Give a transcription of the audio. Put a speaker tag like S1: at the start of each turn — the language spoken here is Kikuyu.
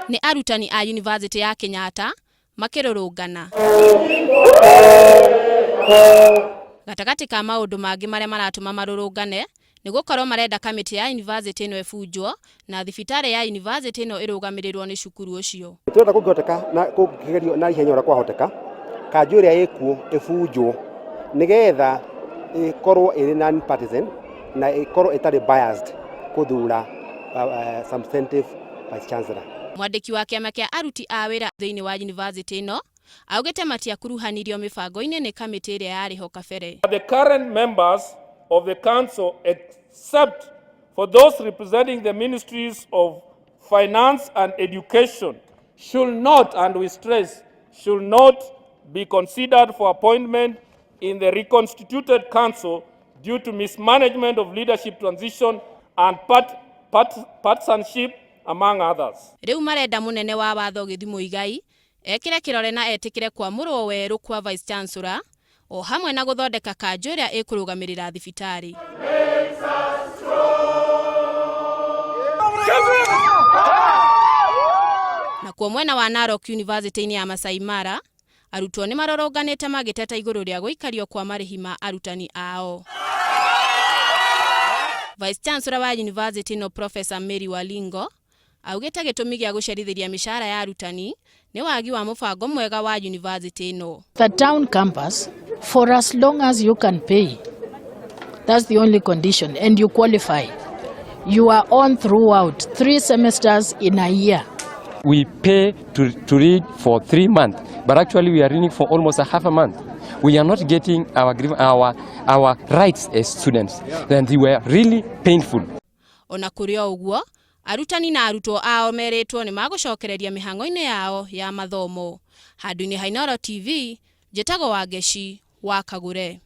S1: Nĩ arutani a Yunivasĩtĩ ya Kenyatta makĩrũrũngana. Gatagatĩ ka maũndũ mangĩ marĩa maratũma marũrũngane nĩ gũkorwo marenda kamĩtĩ ya yunivasĩtĩ ĩno ĩbunjwo na thibitarĩ ya yunivasĩtĩ ĩno ĩrũgamĩrĩrwo nĩ cukuru ũcio.
S2: Tũrenda kũngĩhoteka na kũngĩgerio na ihenya ũrĩa kwahoteka, kanjũ ĩrĩa ĩkuo ĩbunjwo nĩgetha ĩkorwo ĩrĩ non partisan na ĩkorwo ĩtarĩ biased kũthura substantive vice chancellor.
S1: Mwandĩki wa kĩama kĩa aruti a wĩra thĩinĩ wa yunivasĩtĩ ĩno augĩte matiakuruhanirio mĩbango-inĩ nĩ kamĩtĩ ĩrĩa yarĩ ho kabere.
S3: The current members of the council, except for those representing the ministries of finance and education, should not, and we stress, should not be considered for appointment in the reconstituted council due to mismanagement of leadership transition and partisanship, among others.
S1: Rĩu marenda mũnene wa watho Gĩthu Muigai ekĩre kĩrore na etĩkĩre kwamũrwo werũ kwa vice chancellor o hamwe na gũthondeka kanjũ ĩrĩa ĩkũrũgamĩrĩra thibitarĩ. Nakuo mwena wa Narok University-inĩ ya Masai Mara, arutwo nĩ marũrũnganĩte magĩteta igũrũ rĩa gũikario kwa marĩhi ma arutani ao. Vice Chancellor wa University no Professor Mary Walingo augĩte gĩtũmi gĩa gũcerithĩria mĩcara ya arutani nĩ wagi wa mũbango mwega wa university ĩno.
S4: The town campus, for as long as you can pay, that's the only condition, and you qualify. You are on throughout 3 semesters in a year.
S5: We pay to read for 3 months, but actually we are reading for almost a half a month. We are not getting our rights as students, and they were really painful.
S1: Ona kũrĩ o ũguo, arutani na arutwo ao merĩtwo nĩ magũcokereria mĩhang'o-inĩ yao ya mathomo. Handũ-inĩ ha Inooro TV, njĩtagwo Wangeci wa Kagure.